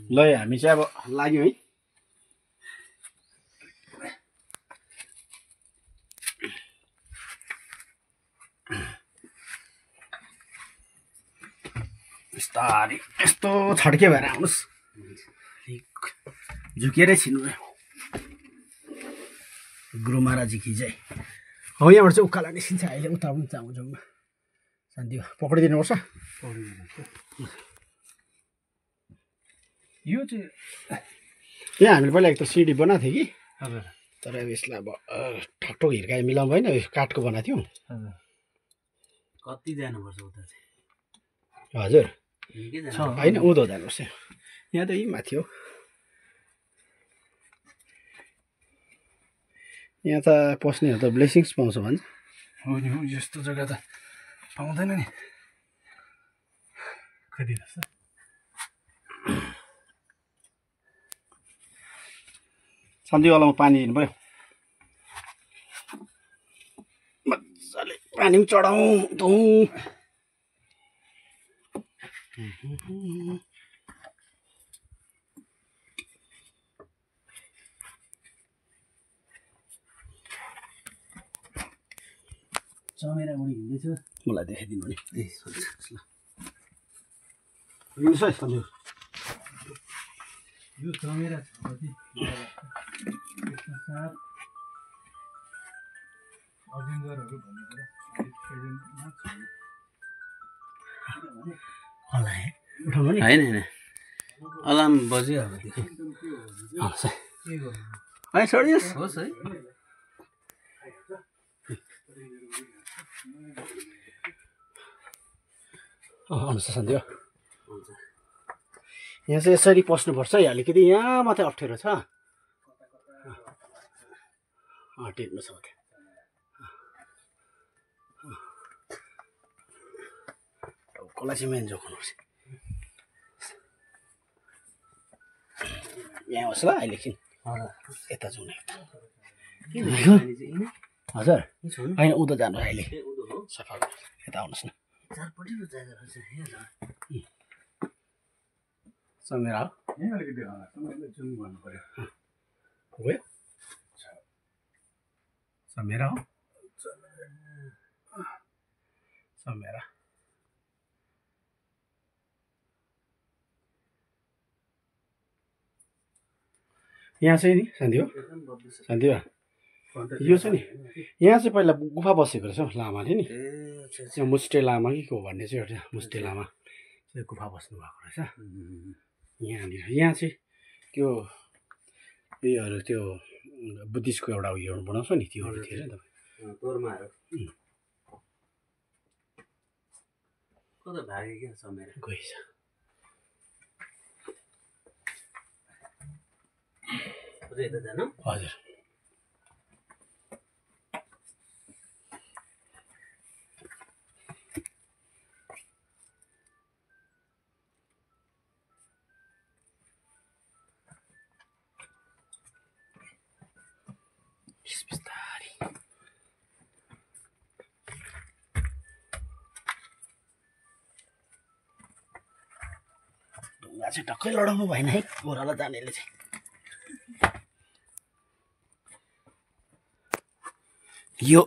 ल हामी चाहिँ अब लाग्यौँ है। बिस्तारै यस्तो छड्के भएर आउनुहोस्, झुकेरै छिर्नु भयो। गुरु महाराज की जय। हो यहाँबाट चाहिँ उकालो निस्किन्छ अहिले, उता पनि जाउँ जाउँ शान्ति पक्रिदिनुपर्छ। यो चाहिँ यहाँ हामीले पहिला एक त सिडी बनाएको थियो कि, हजुर, तर यसलाई अब ठकठक हिर्काइ मिलाउनु भएन, काठको बनाएको थियौँ। कति जानुपर्छ उता चाहिँ? हजुर होइन, उँधो जानुपर्छ। यहाँ त यही माथि हो, यहाँ त पस्नेहरू त ब्लेसिङ्स पाउँछ भन्छ। हो नि, हो यस्तो जग्गा त पाउँदैन नि। कति रहेछ सन्धिवालामा पानी दिनु पऱ्यो मजाले, पानी पनि चढाउँ धुँ। चमेरा मुनि हिँड्दैछ, मलाई देखाइदिनु नि। हिँड्नुहोस् है सन्जु। यो चमेरा अजिङ्गरहरू भनेको उठाउनु नि, होइन होइन अलार्म बज्यो अब त्यो है छोडियोस्। होस् है। आउनुहोस् सन्ध्य, यहाँ चाहिँ यसरी पस्नुपर्छ है। अलिकति यहाँ मात्रै अप्ठ्यारो छ, टेक्नु छ मात्रै। कसलाई चाहिँ मेन जोगाउनुपर्छ यहाँ होस् ल। अहिले एकछिन यता जाउँ न, हजुर होइन उँधो जानु अहिले सफा यता आउनुहोस् न। समेरा हो गयो, समेरा हो समेरा। यहाँ चाहिँ नि शान्ति हो, शान्ति हो। यो चाहिँ नि यहाँ चाहिँ पहिला गुफा बसेको रहेछ हौ लामाले नि, यहाँ मुस्टे लामा कि को भन्ने चाहिँ एउटा मुस्टे लामा चाहिँ गुफा बस्नु भएको रहेछ यहाँनिर। यहाँ चाहिँ त्यो उयोहरू त्यो बुद्धिस्टको एउटा उयोहरू बनाउँछ नि, त्योहरू थियो नि तपाईँ तोर्माहरू कता भाग्यो क्या चमेरा गएछ। हजुर बिस्तारै ढुङ्गा चाहिँ टक्कै लडाउनु भएन है ओह्रालो जानेले चाहिँ। यो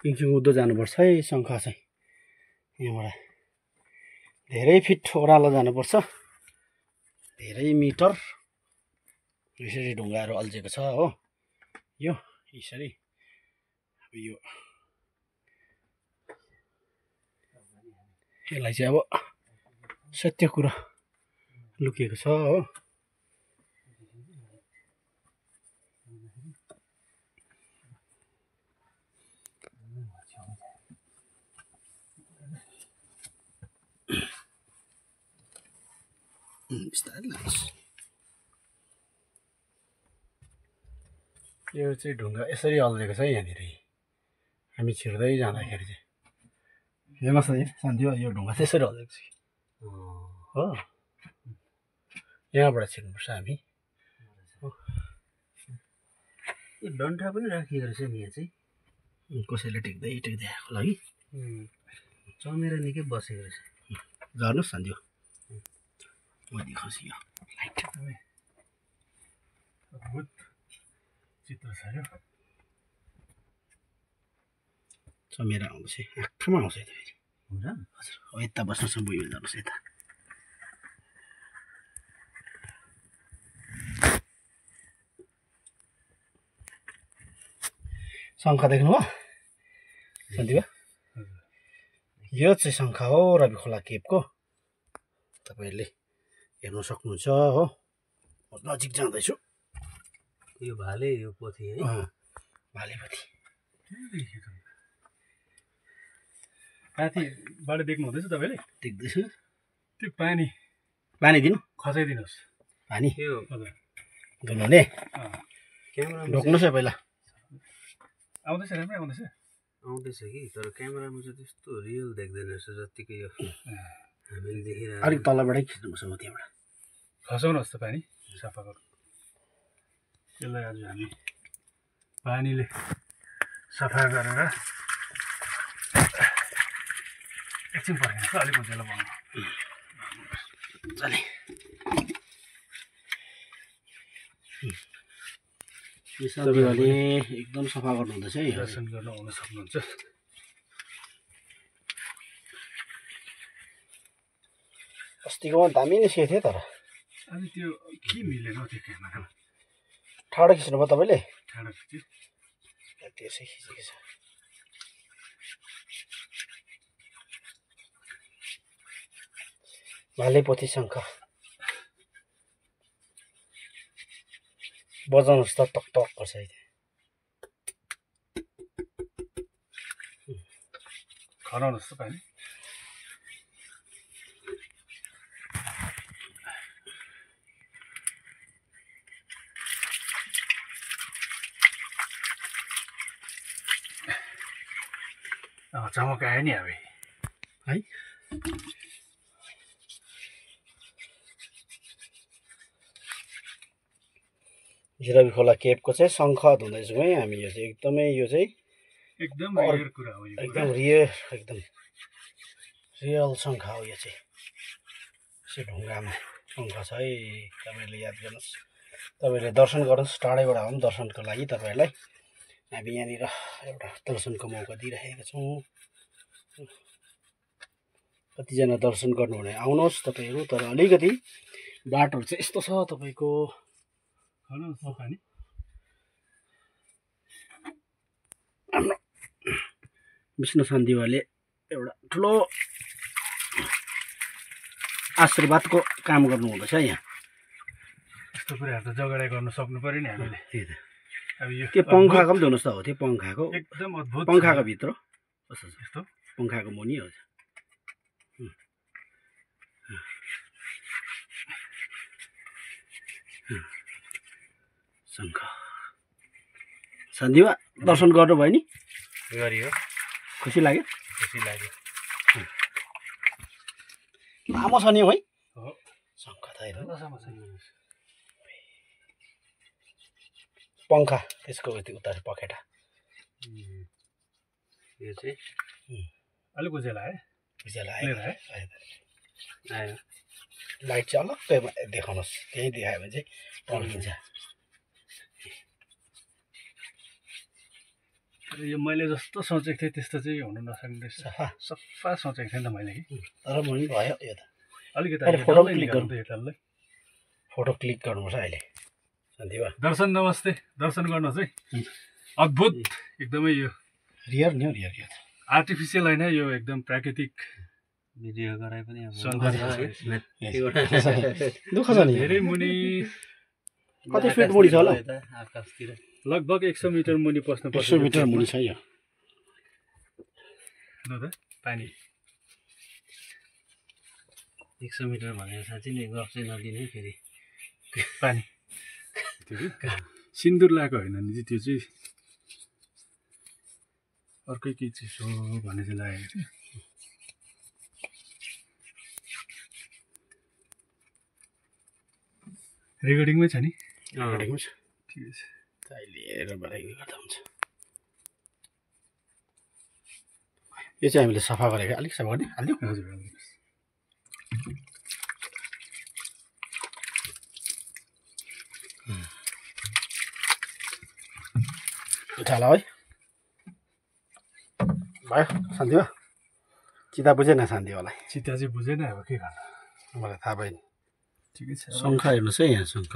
एकछिन उँधो जानुपर्छ है शङ्ख चाहिँ, यहाँबाट धेरै फिट ओह्रालो जानुपर्छ, धेरै मिटर। यसरी ढुङ्गाहरू अल्झेको छ हो, यो यसरी। अब यो यसलाई चाहिँ अब सत्य कुरा लुकेको छ हो। बिस्तारै लानुहोस्। यो चाहिँ ढुङ्गा यसरी अल्झेको छ यहाँनिर, हामी छिर्दै जाँदाखेरि चाहिँ हेर्नुहोस् न शान्ति हो। यो ढुङ्गा चाहिँ यसरी अल्झेको छ हो, यहाँबाट छिर्नुपर्छ हामी। यो डन्ठा पनि राखिएको रहेछ नि यहाँ चाहिँ, कसैले टेक्दै टेक्दै आएको लागि चमेरा निकै बसेको रहेछ। झर्नुहोस् शान्ति हो। म देखाउँछु यो लाइट अद्भुत चित्र छ यो चमेरा आउँछ आँखामा आउँछ यता फेरि हो र हजुर अब यता बस्नुसम्म यो जानुहोस् यता शङ्ख देख्नुभयो सन्दिवा यो चाहिँ शङ्ख हो रवि खोला केभको तपाईँहरूले हेर्न सक्नुहुन्छ हो नजिक जाँदैछु यो भाले यो पोथी है भालेपति माथिबाट देख्नु हुँदैछ तपाईँले देख्दैछु त्यो पानी पानी दिनु खसाइदिनुहोस् पानी यो हजुर धुनुहुने क्यामेरामा ढोक्नुहोस् है पहिला आउँदैछ राम्रै आउँदैछ आउँदैछ कि तर क्यामेरामा चाहिँ त्यस्तो रियल देख्दैन रहेछ जत्तिकै यो हामीले देखिरहेको अलिक तलबाटै खिच्नुपर्छ म त्यहाँबाट खसाउनुहोस् त पानी सफा गर्नु त्यसलाई आज हामी पानीले सफा गरेर एकछिन पर्खिनुहोस् त अलिक उज्यालो बनाउनु चले सब्जीवाले एकदम सफा गर्नुहुँदैछ है दर्शन गर्न आउन सक्नुहुन्छ अस्तिको दामी निस्केको थियो तर अनि त्यो के मिलेन हौ त्यो क्यामेरामा ठाडो खिच्नुभयो तपाईँले ठाडो खिच्यो त्यसै खिचेको छ भालेपोथी शङ्ख बजाउनुहोस् त टक टक गर्छ है खनाउनुहोस् त पानी चमक आयो नि अब है रवि खोला केभको चाहिँ शङ्ख धुँदैछौँ है हामी यो चाहिँ एकदमै यो चाहिँ एकदम रियल कुरा हो यो एकदम एकदम रियल शङ्ख हो यो चाहिँ यसो ढुङ्गामा शङ्ख छ है तपाईँहरूले याद गर्नुहोस् तपाईँहरूले दर्शन गर्नुहोस् टाढैबाट पनि दर्शनको लागि तपाईँहरूलाई हामी यहाँनिर एउटा दर्शनको मौका दिइरहेका छौँ कतिजना दर्शन गर्नुहुने आउनुहोस् तपाईँहरू तर अलिकति बाटोहरू चाहिँ यस्तो छ तपाईँको खनाउनुहोस् पानी हाम्रो विष्णु शान्तिवाले एउटा ठुलो आशीर्वादको काम गर्नुहुँदैछ यहाँ यस्तो कुराहरू त जगडा गर्न सक्नु पऱ्यो नि हामीले त्यही त अब यो त्यो पङ्खाको पनि धुनुहोस् त हो त्यो पङ्खाको एकदम अद्भुत पङ्खाको भित्र कस्तो छ यस्तो पङ्खाको मुनि हो शङ्ख सन्धिवा दर्शन गर्नुभयो नि गरियो खुसी लाग्यो खुसी लाग्यो लामो छ नि है हो शङ्ख त हेर्नु राम्रोसँग छ यो। पङ्खा त्यसको उता पखेटा यो चाहिँ अलिक उज्यालो आयो उज्यालो क्लियर आयो आयो लाइट चाहिँ अलग्गै देखाउनुहोस् त्यहीँ देखायो भने चाहिँ टल्किन्छ यो मैले जस्तो सोचेको थिएँ त्यस्तो चाहिँ हुनु नसक्ने रहेछ सफा सफा सोचेको थिएँ नि त मैले कि तर पनि भयो यो त अलिकति अहिले अहिले फोटो डल्लै क्लिक निकाल्नु त यो डल्लै। फोटो क्लिक गर्नुपर्छ अहिले सन्धिवा दर्शन नमस्ते दर्शन गर्नुहोस् है अद्भुत एकदमै यो रियर नि हो रियर यो आर्टिफिसियल होइन यो एकदम प्राकृतिक भिडियो गराए पनि अब दुःख छ नि धेरै मुनि कति फिट मुनि छ होला आकाशतिर लगभग 100 मिटर मुनि पस्नु 100 मिटर मुनि छ यो ल त पानी 100 मिटर भनेर साँच्चै नै गफ चाहिँ नदिने फेरि पानी त्यो के सिन्दुर लगाएको होइन नि त्यो चाहिँ अर्कै केही चिज हो भन्ने चाहिँ लागेको थियो। रेकर्डिङमै छ नि रेकर्डिङमा छ ठिकै छ अहिले हेरेर गर्दा हुन्छ यो चाहिँ हामीले सफा गरेको अलिक सफा गर्ने हालिदिउँ हजुर हजुर उठाला है भयो शान्ति भयो चिता बुझेन शान्ति होला चिता चाहिँ बुझेन अब के गर्नु मलाई थाहा भएन ठिकै छ शङ्ख हेर्नुहोस् है यहाँ शङ्ख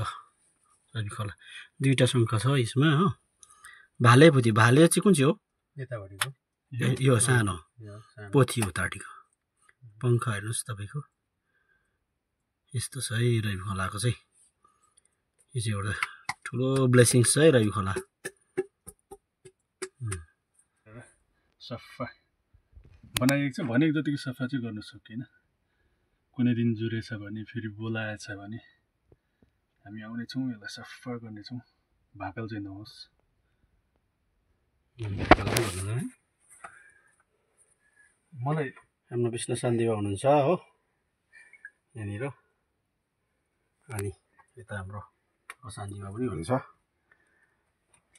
रवि खोला दुईवटा शङ्ख छ यसमा हो भाले पोथी भाले चाहिँ कुन चाहिँ हो यतापट्टिको यो सानो यो सानो पोथी उतापट्टिको पङ्ख हेर्नुहोस् तपाईँको यस्तो छ है रवि खोलाको चाहिँ यो चाहिँ एउटा ठुलो ब्लेसिङ्स छ है रवि खोला सफा बनाइएको छ भनेको जतिको सफा चाहिँ गर्न सकिएन कुनै दिन जुरेछ भने फेरि बोलाएछ भने हामी आउनेछौँ यसलाई सफा गर्नेछौँ भाकल चाहिँ नहोस् मलाई हाम्रो विष्णु शान्तिवा हुनुहुन्छ हो यहाँनिर अनि यता हाम्रो शान्तिवा पनि हुनुहुन्छ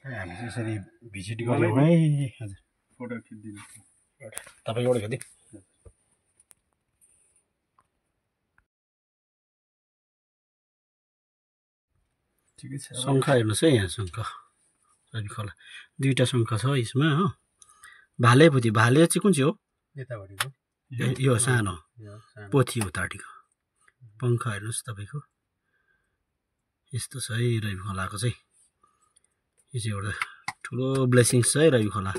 हामी चाहिँ यसरी भिजिट गऱ्यौँ है हजुर फोटो खिचिदिनु तपाईँको एउटा खिच्दै ठिकै छ शङ्ख हेर्नुहोस् है यहाँ शङ्ख रवि खोला दुईवटा शङ्ख छ यसमा हो भाले पोथी भाले चाहिँ कुन चाहिँ हो यतापट्टिको यो सानो यो सानो पोथी उतापट्टिको पङ्ख हेर्नुहोस् तपाईँको यस्तो छ है रवि खोलाको चाहिँ यो चाहिँ एउटा ठुलो ब्लेसिङ्स छ है रवि खोला